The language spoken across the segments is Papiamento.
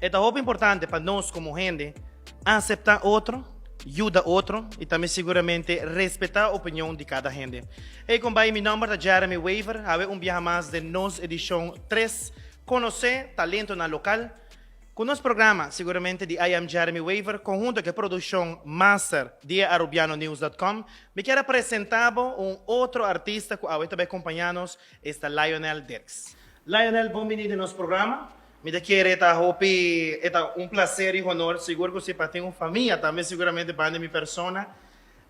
E ta hopi importante pa nos komo hende aseptá otro, yuda otro i tambe siguramente respetá opinion di kada hende. Hey kon bai, mi nòmber ta Jeremy Wever, awe un biaha mas den nos edishon tres Konosé Talentonan Lokal. Ku nos programa siguramente di I Am Jeremy Wever konhunto ku e produkshon master di e arubianonews dot com, mi kier a presentá bo un otro artista ku awe ta bai kompañá nos, esta Lionel Dirks. Lionel, bon bini den nos programa. Mi ta kere ta hopi, e ta un placer y honor, sigur cu si pa tin un famia tambe siguramente banda mi persona.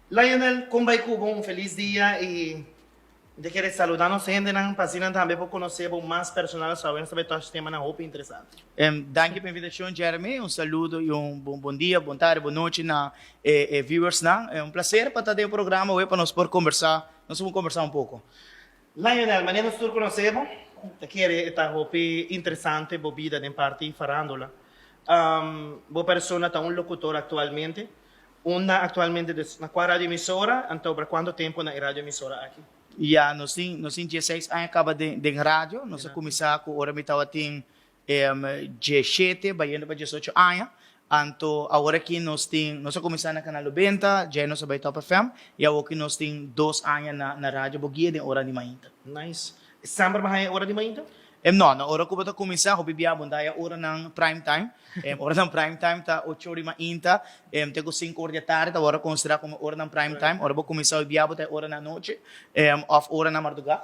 Lionel, con bay cu bo? Un feliz dia y mi ta kere saluda nos hendenan pa asina tambe por conoce bo mas personal so awe nos ta bay touch temanan hopi interesante. Danki pa invitacion Jeremy, un saludo y un bon dia, bon tarde, bon nochi na e viewersnan. Un placer pa ta den e programa awe pa nos por conversa, nos por conversa un poco. Lionel, manera nos tur conoce bo, ta kere e ta hopi interesante bo bida den parti farandola. Bo persona ta un locutor actualmente. Unda actualmente dus na cua radio emisora, anto pa cuanto tempo na e radio emisora aki? Ya, nos tin nos tin dieseis aña caba den den radio. Nos a cuminsa cu ora mi tabatin Dieshete bayendo pa diesocho aña. Anto awor aki nos tin, nos a kuminsá na Kanal Lobenta, djei nos a bai Top FM i awor ki nos tin dos aña na na Radio Boguia den ora di mainta. Nice. Semper bo haña e ora di mainta? No, na ora ku bo ta kuminsá hopi bia bo ta haña oranan prime time. Oranan prime time ta ocho ora di mainta te ku sinku ora di atardi ta wòrdu konsiderá komo oranan prime time. Ora bo kuminsá hopi bia bo ta haña ora na anochi òf ora na mardugá.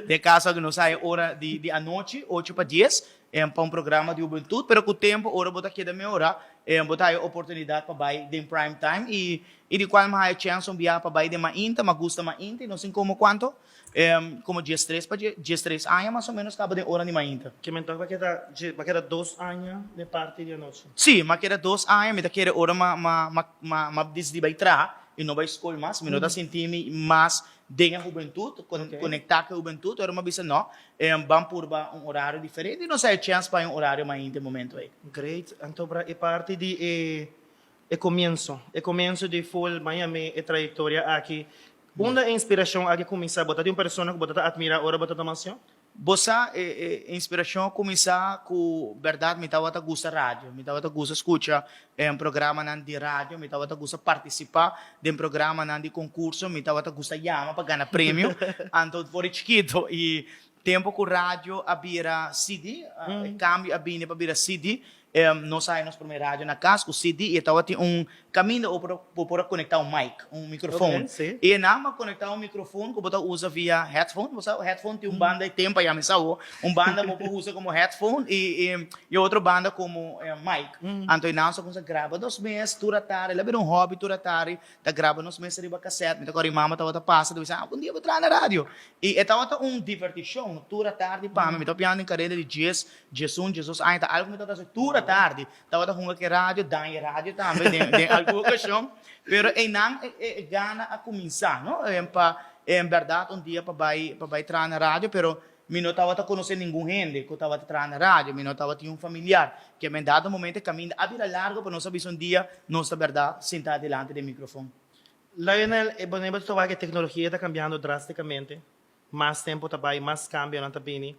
Den kaso aki nos haña ora di di anochi, ocho pa dies, pa un programa di hubentut, pero ku tempu ora bo ta keda mehorá, bo ta haña oportunidat pa bai den prime time i i di kual mi haña chèns un biaha pa bai den mainta, mi a gusta mainta i no sin komo kuantu, komo diestres pa diestres aña mas o ménos kaba den ora di mainta. Ke men tok bo a keda bo a keda dos aña den parti di anochi? Sí, mi a keda dos aña, mi ta kere ora mi a mi a mi a disidí bai traha i no bai skol mas, mi no ta sinti mi mas Den e hubentut, konektá ku e hubentut, ora mi a bisa no, ban purba un orario diferente i nos a e chèns pa un orario mainta e momento ei. Great. Anto bra e parti di e e komienso, e komienso di full Miami, e trayektoria aki, unda e inspirashon aki kuminsá? Bo ta di un persona ku bo ta ta atmirá ora bo ta tuma asion? Bo sa, e inspiracion a cuminsa cu berdad mi tabata gusta radio, mi tabata gusta scucha programanan di radio, mi tabata gusta participa den programanan di concurso, mi tabata gusta yama pa gana premio, anto for di chikito y tempo cu radio a bira CD, e cambio a bini pa bira CD, Nos a haña nos promé radio na kas ku CD i e tabatin un kaminda ora bo por a konektá un mic, un mikrofon. I e nan a konektá un mikrofon ku bo ta usa via headphone. Bo sa headphone tin un banda e tempu a yama esei awor. Un banda bo por usa komo headphone i e otro banda komo mic. Anto e nan sa kuminsá graba nos mes tur atardi. El a bira un hòbi tur atardi ta graba nos mes riba kasèt. Mi ta kòrda mi mama tabata pasa ta bisa, ah un dia bo traha na radio. I e tabata un divertishon tur atardi pa mi. Mi ta pianda den kareda di djes Djesun, djesos aña ta algu mi tabata hasi tur atardi. Tabata hunga ku e radio, daña e radio tambe den den algun okashon. Pero einan e e gana a kuminsá, no? Pa en bèrdat un dia pa bai pa bai traha na radio, pero mi no tabata konosé ningun hende ku tabata traha na radio, mi no tabatin un familiar. Ke men dado momento e kaminda a bira largu pa nos a bisa un dia nos ta bèrdat sintá dilanti den mikrofon. Lionel, e bo ta wak e teknologia ta kambiando drástikamente. Mas tempu ta bai, mas kambionan ta bini.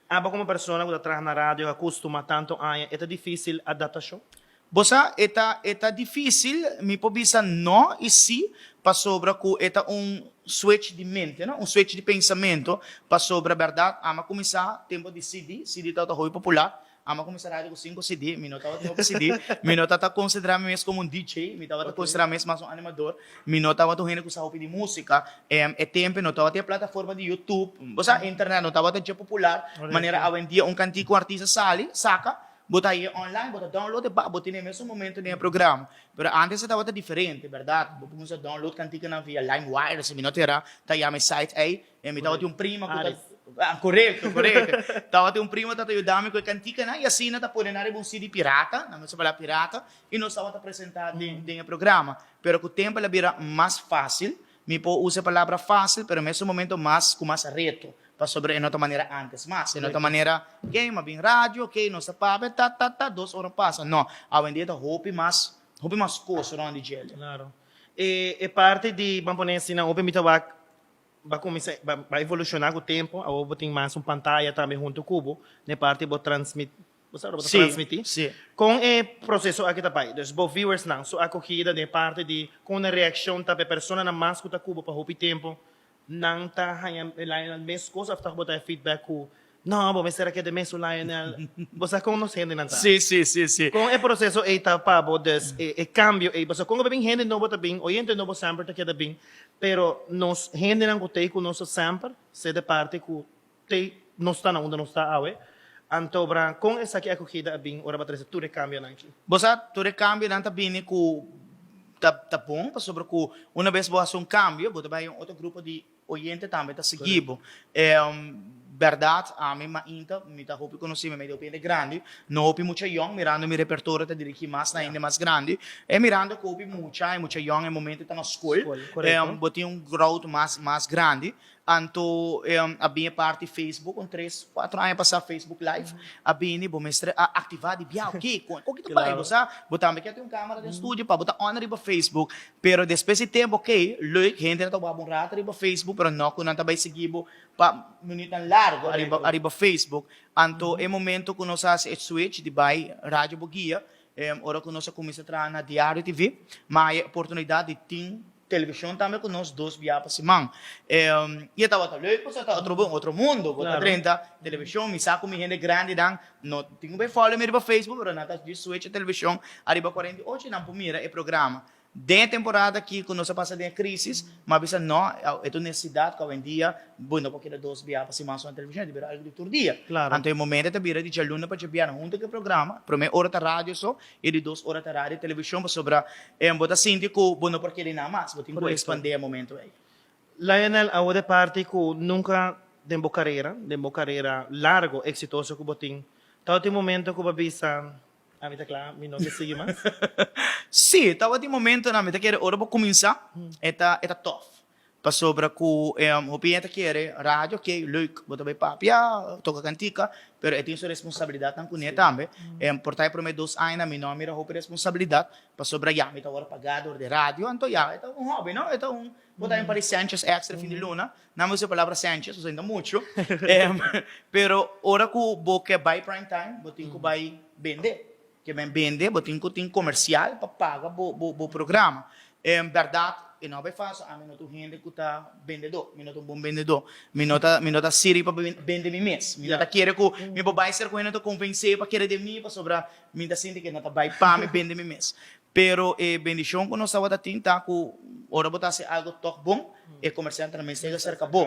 Abo komo persona ku ta traha na radio a kustuma tantu aña, e ta difísil adaptashon? Bo sa, e ta e ta difísil, mi por bisa no i sí, pasobra ku e ta un switch di mente, no? Un switch di pensamentu, pasobra bèrdat ami a kuminsá tempu di CD, CD tabata hopi popular, Amo a kuminsá radio ku sinku CD, mi no tabatin hopi CD, mi no tabata konsiderá mi mes komo un DJ, mi tabata konsiderá mi mes mas un animador, mi no tabata un hende ku sa hopi di músika, e tempu no tabatin e plataforma di YouTube, bo sa internet no tabata dje popular manera awendia un kantika un artista sali, saka, bo ta hañ'é online, bo ta download e ba, bo tene e mesun momento den e programa, pero antes e tabata diferente, bèrdat, bo por kuminsá download kantikanan via LimeWire, si mi no ta erá, ta yama e site ei. E mi tabatin un prima ku ta. Ah, korekto, korekto. Tabatin un prima ta ta yuda mi ku e kantikanan i asina ta pone nan riba un CD pirata, nan mester palabra pirata, i nos tabata presentá den den e programa. Pero ku tempu el a bira mas fásil, mi por usa e palabra fásil, pero mesun momento mas ku mas reto, pasobra e no ta manera ántes mas. E no ta manera, kei, mi a bin radio, kei, nos ta papia, ta, ta, ta, dos ora pasa. No, awendia ta hopi mas, hopi mas kos rònt di djele. Klaro. E e parti di, ban pone asina, hopi mi ta wak Bo a kuminsá, bo a evolushoná ku tempu, awor bo tin mas un pantaya tambe huntu ku bo, na e parti bo transmit Bo sa ora bo ta transmití. Kon e proseso aki ta bai? Dus bo viewersnan su akogida den e parti di kon nan reakshon ta pa e personanan mas ku ta ku bo pa hopi tempu, nan ta haña e Lionel meskos òf ta bo ta haña feedback ku no, bo mester a keda e mesun Lionel? Bo sa kon nos hendenan ta. Kon e proseso ei ta pa bo? Dus e kambio ei, pasobra kon ku bo bin hende nobo ta bin, oyente nobo semper ta keda bin, pero nos hendenan ku ta ei ku nos semper, sea de parti ku Te nos ta na unda nos ta awe. Anto bra kon esaki akogida a bin ora bo a trese tur e kambionan aki? Bo sa, tur e kambionan ta bini ku ta ta bon pasobra ku una bes bo hasi un kambio bo ta bai un otro grupo di oyente tambe ta sigui bo. Bèrdat ami mainta mi ta hopi konosí mi medio hopi hende grandi, no hopi mucha yòn mirando mi repertorio ta dirigí mas na hende mas grandi e mirando ku hopi mucha e mucha yòn e momento ta na skol bo tin un growth mas mas grandi. Anto a bin e parti Facebook un tres cuatro aña pasa Facebook live a bini bo mester a activa di bia oke con con ki ta bay bo sa bo tambe kier tin un camera den studio pa bo ta on riba Facebook pero despues di tempo oke leuk hende ta wak bo un rato riba Facebook pero no cu nan ta bay sigui bo pa minutnan largo ariba ariba Facebook anto e momento cu nos a haci e switch di bay Radio Boguia ora cu nos a cuminsa traha na Diario TV ma haya e oportunidad di tin Television tambe cu nos dos bia pa siman. Y e tabata leuk pasobra ta otro otro mundo. Bo ta drenta television, mi sa cu mi hende grandinan no tin cu bay follow mi riba Facebook pero nan ta djis switch e television ariba 48 y nan por mira e programa. Den e temporada aki cu nos a pasa den e crisis, mi a bisa no, e ta un necesidad cu awendia bo no por keda dos bia pa siman so na television, e ta bira algo di tur dia. Anto e momento e ta bira di djaluna pa djabièrnè hunto cu e programa, prome ora ta radio so E di dos ora ta radio i televishon pasobra bo ta sinti ku bo no por kere nada mas, bo tin ku ekspandé e momento ei. Lionel, awor e parti ku nunka den bo karera, den bo karera largo, eksitoso ku bo tin, tabatin momento ku bo a bisa, ami ta kla, mi no ke sigui mas? Sí, tabatin momentonan, mi ta kere ora bo kuminsá e ta e ta tòf. Pasobra ku hopi hende ta kere radio, ok, leuk, bo ta bai papia, toka kantika, pero e tin su responsabilidatnan kuné tambe. Por ta e promé dos añanan mi no a mira hopi responsabilidat, pasobra ya mi ta wòrdu pagá dor di radio, anto ya e ta un hòbi, no? E ta un, bo ta un par di sèntjes èkstra fin di luna, nan mi usa e palabra sèntjes, pasobra ta muchu, pero ora ku bo ke bai prime time, bo tin ku bai bende. Ke men bende, bo tin ku tin komersial pa paga bo bo programa. En bèrdat e no a bai fásil, ami no ta un hende ku ta bendedó, mi no ta un bon bendedó. Mi no ta mi no ta sirbi pa bende mi mes. Mi no ta kere ku mi por bai ser ku hende ta konvensé pa kere den mi pasobra mi ta sinti ku e no ta bai pa mi bende mi mes. Pero e bendishon ku nos tabata tin ta ku ora bo ta hasi algu tòg bon, e komersiantenan mes ta yega serka bo.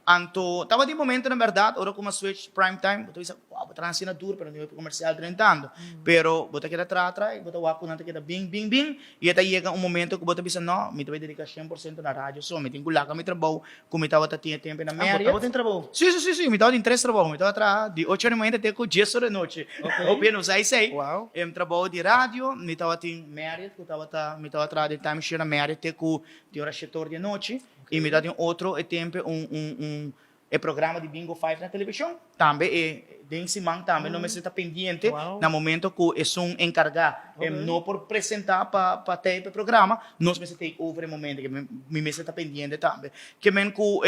Anto tabatin momentonan bèrdat ora ku mi a switch prime time bo ta bisa wow bo traha asina duru pero no hopi komersial drentando. Pero bo ta keda traha traha i bo ta wak ku nan ta keda bin bin bin i e ta yega un momento ku bo ta bisa no mi ta bai dediká shen por sento na radio so mi tin ku laga mi trabou ku mi tabata tin e tempu na Ah, bo Marriott. tabatin trabou? Si si si si mi tabatin tres trabou mi tabata traha di ocho di mainta te ku dies ora di nochi. Hopi no sa esei. Wow. Trabou di radio mi tabatin Marriott ku tabata mi tabata traha den timeshare na Marriott te ku di ora shete or di anochi. I mi ta tin otro e tempe un un un e programa di Bingo Five na televishon. Tambe e den siman tambe no mester ta pendiente na momento ku esun enkargá no por presentá pa pa tei pa e programa, nos mester take over e momento ke mi mester ta pendiente tambe. Ke men ku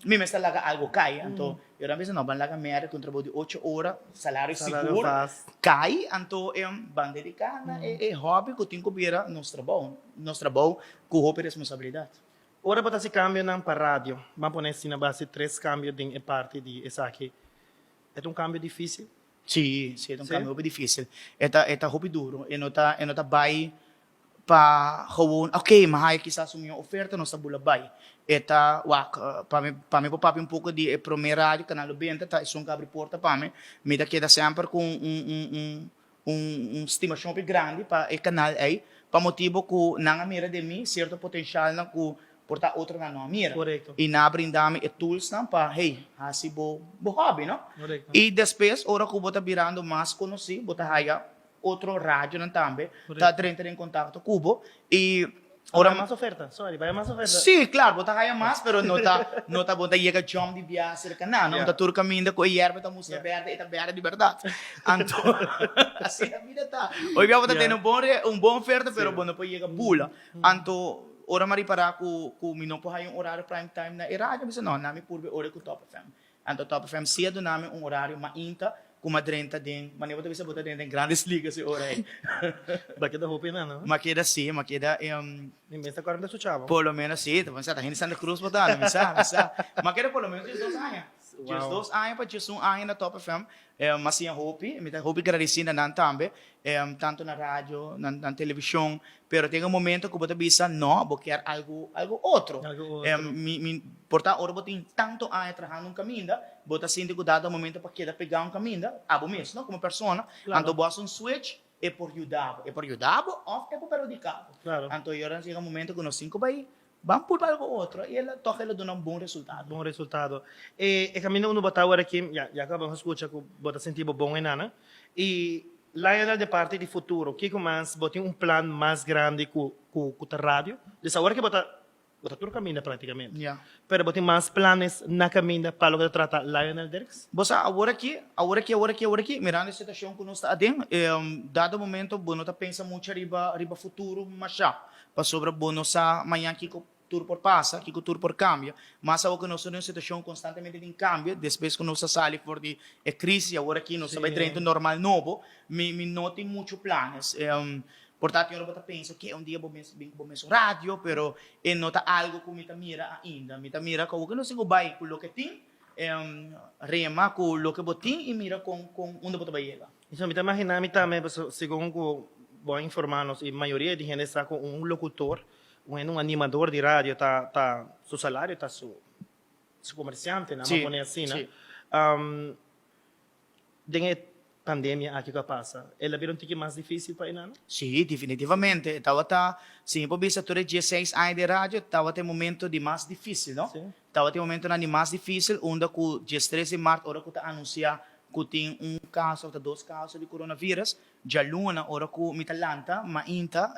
mi mester laga algo kai anto e ora mi bisa no ban laga mèrdè ku un trabou di ocho ora, salario sigur kai anto ban dediká na e hòbi ku tin ku bira nos trabou, nos trabou ku hopi responsabilidat. Ora bo ta hasi kambionan pa radio, ban pone asina bo hasi tres kambio den e parti di esaki. E ta un kambio difísil? Sí, sí, e ta un kambio hopi difísil. E ta, e ta hopi duru. E no ta, e no ta bai pa gewoon, oké, mi haya kisas un mihó oferta, nos ta bula bai. E ta, wak, pa mi, pa mi por papia un poko di e promé radio, Canal Obenta, ta esun ku abri porta pa mi. Mi ta keda semper ku un, un, un, un stimashon hopi grandi pa e kanal ei, pa motibu ku nan a mira den mi sierto potenshalnan ku por ta otronan no a mira. I nan a brinda mi e toolsnan pa, hey, hasi bo bo hòbi, no? I despues ora ku bo ta birando mas konosí, bo ta haya otro radionan tambe ta drenta den kontakto ku bo i Ora mas oferta, sorry, bai mas oferta. Sí, claro, bo ta haya mas, pero no ta, no ta bo ta yega jump di biaha cerca nan, no? Ta tur caminda cu e yerba ta mustra berde, e ta berde di berdad. Anto, asina bida ta. Hoy bia bo ta tene un bon re, un bon oferta, pero bo no por yega bula. Anto, ora mi a ripara cu, cu mi no por haya un horario prime time na e radio, mi bisa, no, nan mi purba e ora cu Top FM. Anto Top FM sí a duna mi un horario mainta. Ku m'a drenta den, manera bo ta bisa bo ta drenta den Grandes Ligas e ora ei. Bo a keda hopi nan, no? M'a keda sí, m'a keda. Mi mes ta kòrda mi ta skucha bo. Por lo menos sí, ta pensa ta hende Santa Cruz bo ta, mi sa, mi sa. M'a keda por lo menos 12 aña. 12 aña pa 11 aña na Top FM. M'a siña hopi, mi ta hopi gradisí na nan tambe, tantu na radio, na televishon, pero tin un momento ku bo ta bisa no, bo kier algu algu otro. Mi mi por ta ora bo tin tantu aña trahando un kaminda, bo ta sinti ku dado momento pa keda pegá un kaminda, abo mes no, komo persona, anto bo hasi un switch, e por yuda bo, e por yuda bo òf e por perhudiká bo. Anto e ora yega un momento ku nos tin ku bai Ban purba algo otro y el a toch el a duna un bon resultado. Bon resultado. E e caminda unda bo ta awor aki, ya ya caba nos a scucha cu bo ta sinti bo bon enana. Y Lionel de parti di futuro, kico mas bo tin un plan mas grandi cu cu cu ta radio? Dus awor aki bo ta bo ta tur caminda practicamente. Ya. Pero bo tin mas planes na caminda pa loke ta trata Lionel Dirks? Bo sa awor aki, awor aki, awor aki, awor aki, mirando e situacion cu nos ta aden, dado momento bo no ta pensa mucho riba riba futuro masha. Pasobra bo no sa mañan kiko tur por pasa, kiko tur por kambia. Mas awor ku nos ta den un situashon konstantemente den kambio, despues ku nos a sali for di e krisis i awor aki nos ta bai drenta un normal nobo, mi mi no tin muchu planes. Por ta tin ora bo ta pensa ke un dia bo mes bin ku bo mes radio, pero e no ta algu ku mi ta mira ainda. Mi ta mira ku awor ku nos tin ku bai ku loke tin, rema ku loke bo tin i mira kon kon unda bo ta bai yega. Eso mi ta imagina mi tambe pasobra segun cu bo a informa nos y mayoria di hende sa cu un locutor, un hende un animador di radio ta ta su salario ta su su comerciante nan a pone asina. Den e pandemia aki cu a pasa el a bira un tiki mas dificil pa enan? Sí, definitivamente. E tabata, si mi por bisa tur e dieseis aña di radio tabata e momento di mas dificil, no? Tabata e momentonan di mas dificil unda cu diestres di mart ora cu ta anuncia ku tin un kaso òf ta dos kaso di coronavirus, djaluna ora ku mi ta lanta mainta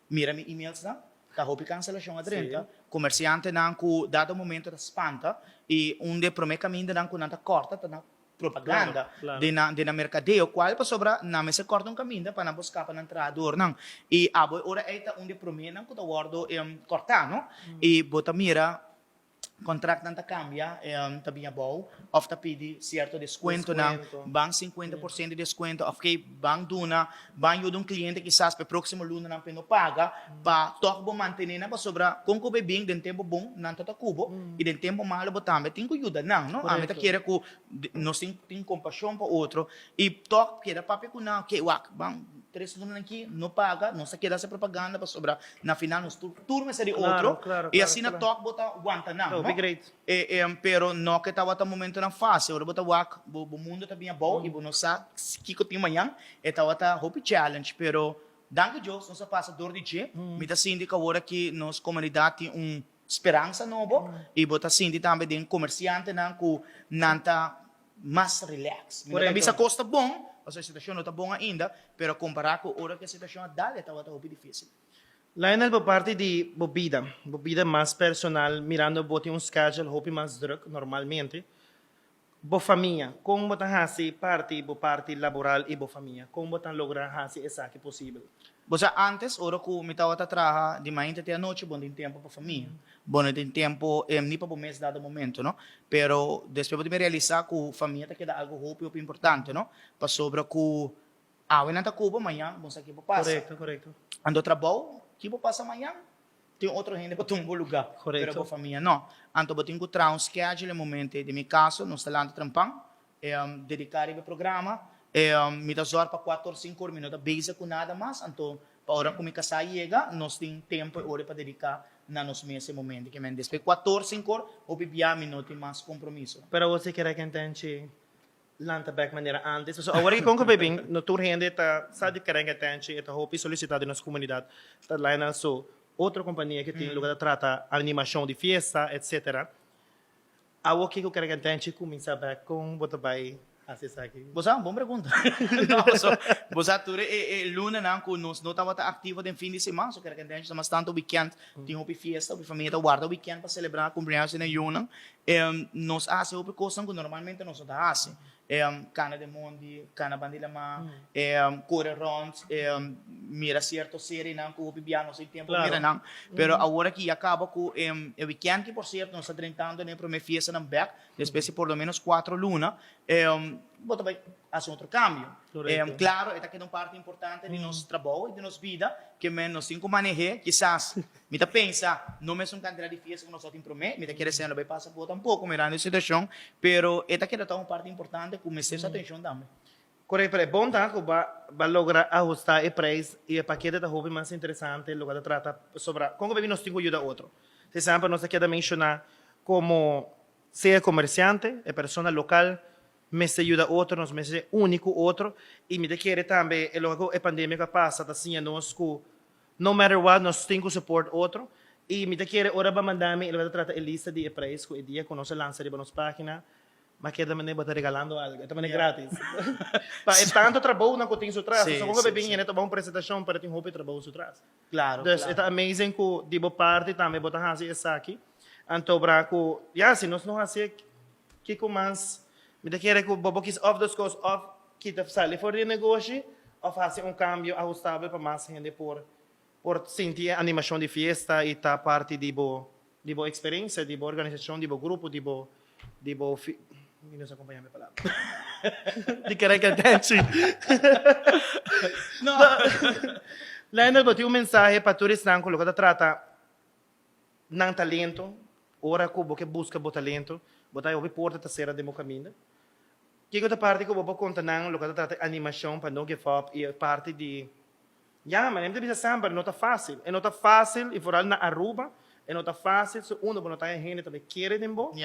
mira mi emailsnan ta hopi kanselashon a drenta, komersiantenan ku dado momento ta spanta i un di e promé kamindanan ku nan ta kòrta ta na propaganda den nan den nan merkadeo kual pasobra nan mester kòrta un kaminda pa nan por skapa nan trahadornan i abo e ora ei ta un di e proménan ku ta wòrdu kòrtá no i bo ta mira Contractnan ta cambia, ta bin abou of ta pidi cierto descuentonan, ban 50% di descuento of ke ban duna, ban yuda un cliente kisas pa e proximo lunanan p'e no paga pa toch bo mantene nan pasobra con cu bo e bin den tempo bon nan ta ta cu bo y den tempo malo bo tambe tin cu yuda nan, no? Ami ta kere cu nos tin tin compasion pa otro y toch keda papia cu nan, ok wak ban tres lunanan aki no paga, nos ta keda haci propaganda pasobra Na final nos tur tur mester di otro y asina tok bo ta wanta nan, no? Pero no ke tabata momentonan facil, ora bo ta wak bo bo mundo ta bin abou y bo no sa kiko tin mañan, e tabata hopi challenge, pero danki Dios nos a pasa dor di dje, mi ta sinti ku awor aki nos komunidat tin un speransa nobo y bo ta sinti tambe den komersiantenan ku nan ta mas relax. Mi no ta bisa kos ta bon, pasobra e situashon no ta bon ainda, pero kompará ku ora ku e situashon a dal e tabata hopi difísil. Lionel, bo parti di bo bida, bo bida mas personal, mirando bo tin un schedule hopi mas druk normalmente, bo famia, kon bo ta hasi parti bo parti laboral i bo famia? Kon bo ta logra hasi esaki posibel? Bo sa antes ora ku mi tabata traha di mainta te anochi bo no tin tempu pa famia, bo no tin tempu ni pa bo mes dado momento no, pero despues bo tin realisa ku famia ta keda algu hopi hopi importante no, pasobra ku awe nan ta ku bo mañan bo no sa ke bo pasa. Korekto, korekto. Anto trabou ki bo pasa mañan tin otro hende pa tuma bo luga, pero bo famia no. Anto bo tin ku traha un schedule e momento ei, den mi kaso nos ta lanta trempan Dediká riba e programa. Mi ta zòrg pa kuater or sinku or mi no ta bezig ku nada mas, anto pa ora ku mi kasá yega nos tin tempu e ora pa dediká na nos mes e momento. Ke men despues kuater or sinku or hopi bia mi no tin mas kompromiso. Pero awor si kere kentenchi lanta bek manera antes, pasobra awor ki kon ku bebin no tur hende ta sa di kere kentenchi e ta hopi solisitá den nos komunidat ta laia nan su otro kompania ki tin loke ta trata animashon di fiesta etcetera. Awor kiko kere ku Tenchi kuminsá bèk? Kon bo ta bai hasi esaki? Bo sa, bon pregunta. No, paso bo sa tur e e lunanan ku nos no tabata aktivo den fin di siman, so kere ku Tenchi ta mas tantu wikènt, tin hopi fiesta, hopi famia ta warda wikènt pa selebrá kumpleaños di nan yunan. Nos a hasi hopi kosnan ku normalmente nos no ta hasi. Kana den mondi, kana banda di lamá, kore rònt, mira sierto serienan ku hopi bia nos tin tempu mira nan. Pero awor aki ya kaba ku e wikènt ki por sierto nos ta drentando den e promé fiestanan bèk despues di por lo ménos kuatro luna. bo ta bai hasi un otro kambio. Klaro, e ta keda un parti importante di nos trabou i di nos bida, ke men nos tin ku maneh'é. Kisas mi ta pensa no mesun kantidat di fiesta ku nos a tin promé, mi ta kere esei no bai pasa bo tampoko mirando e situashon, pero e ta keda ta un parti importante ku mester su atenshon tambe. Korekto, pero e bon ta ku bo a logra ahustá e preis i e pakete ta hopi mas interesante loke ta trata pasobra kon ku nos tin ku yuda otro. Si semper nos ta keda menshoná komo sea komersiante, e persona lokal mester yuda otro, nos mester uni ku otro i mi ta kere tambe e loke ku e pandemia ku a pasa ta siña nos ku no matter what nos tin ku support otro i mi ta kere ora bo a manda mi e loke ta trata e lista di e preis ku e dia ku nos a lansa riba nos página Ma keda manera bo ta regalando algo, e ta manera gratis. Pa e tanto trabounan ku tin su tras. Pasobra ku bin hende ta un presentashon pero tin hopi trabou su tras. Dus e ta amazing ku di bo parti tambe bo ta hasi esaki. Anto bra ku ya si nos no hasié kiko mas mi ta kere ku bo por kis òf dos kos òf kita sali for di e negoshi òf hasi un kambio ahustabel pa mas hende por por sinti e animashon di fiesta i ta parti di bo di bo eksperensia, di bo organisashon, di bo grupo, di bo di bo fi mi no sa kompañá mi palabra di kereketenchi. No. Lionel, bo tin un mensahe pa tur esnan ku loke ta trata nan talento, ora ku bo ke buska bo talento, bo ta hopi porta ta sera den bo kaminda. Kiko ta parti ku bo por konta nan loke ta trata animashon pa no give up i e parti di Ya, ma mi ta bisa semper, no ta fácil. E no ta fácil, i vooral na Aruba, e no ta fácil si uno bo no ta e hende ta bay kere den bo.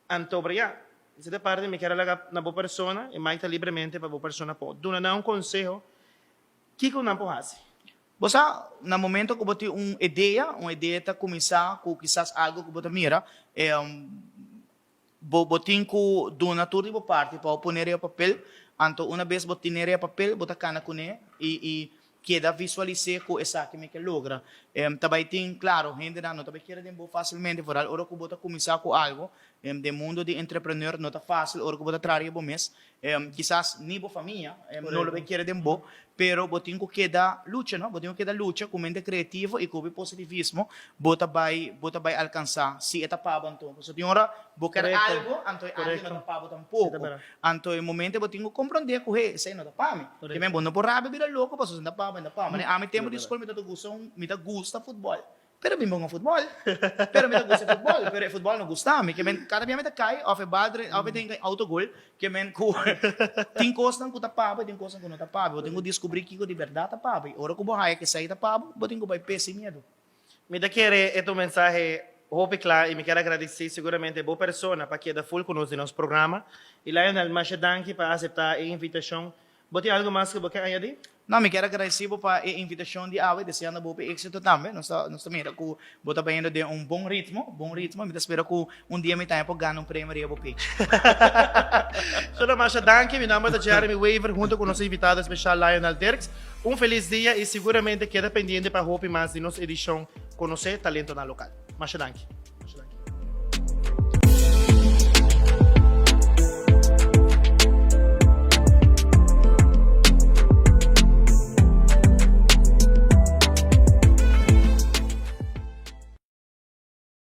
Anto, pero ya, esei ta parti mi kier a laga na bo persona, e mic ta libremente pa bo persona por duna nan un conseho kiko nan por haci. Bo sa, na momento ku bo tin un idea, un idea ta kuminsá ku kisas algu ku bo ta mira, Bo bo tin ku duna tur di bo parti pa bo pone riba papel, anto una bes bo tine riba papel bo ta kana kuné i i keda visualis'é ku esaki mi ke logra. Ta bai tin, klaro, hendenan no ta bai kere den bo fásilmente, foral ora ku bo ta kuminsá ku algu. Den mundu di entrepreneur no ta fásil ora ku bo ta traha riba bo mes. Kisas ni bo famia no lo bai kere den bo, pero bo tin ku keda lucha, no? Bo tin ku keda lucha ku mente kreativo i ku hopi positivismo bo ta bai bo ta bai alkansá si e ta pa bo anto. Pasobra tin ora bo ker algu anto e algu no ta pa bo tampoko. Anto e momento bo tin ku komprondé ku hey esei no ta pa mi. Ke men bo no por rabia bira loko pasobra esei no ta pa bo, e no ta pa bo. Manera ami tempu di skol mi ta gusta un mi ta gusta futbòl. Pero mi bon a futbol. Pero mi ta gusta e futbol, pero e futbol no gusta mi. Ke men kada bia mi ta kai of e bal dren of e den autogol, ke men ku tin kosnan ku ta pa bo i tin kosnan ku no ta pa bo. Bo tin ku diskubri kiko di bèrdat ta pa bo. I ora ku bo haya ku esei ta pa bo, bo tin ku bai p'e sin miedu. Mi ta kere e ta un mensahe hopi kla i mi kier a gradisí seguramente bo persona pa keda ful ku nos den nos programa. I Lionel, masha danki pa aseptá e invitashon. Bo tin algu mas ku bo ke añadí? No, mi kier a gradisí bo pa e invitashon di awe, deseando bo hopi éksito tambe. Nos ta nos ta mira ku bo ta bayendo den un bon ritmo, bon ritmo. Mi ta spera ku un dia mi tambe por gana un premio riba bo pechi. Solo masha danki. Mi nomber ta Jeremy Wever hunto ku nos invitado espeshal Lionel Dirks. Un felis dia i siguramente keda pendiente pa hopi mas di nos edishon Konosé Talentonan Lokal. Masha danki.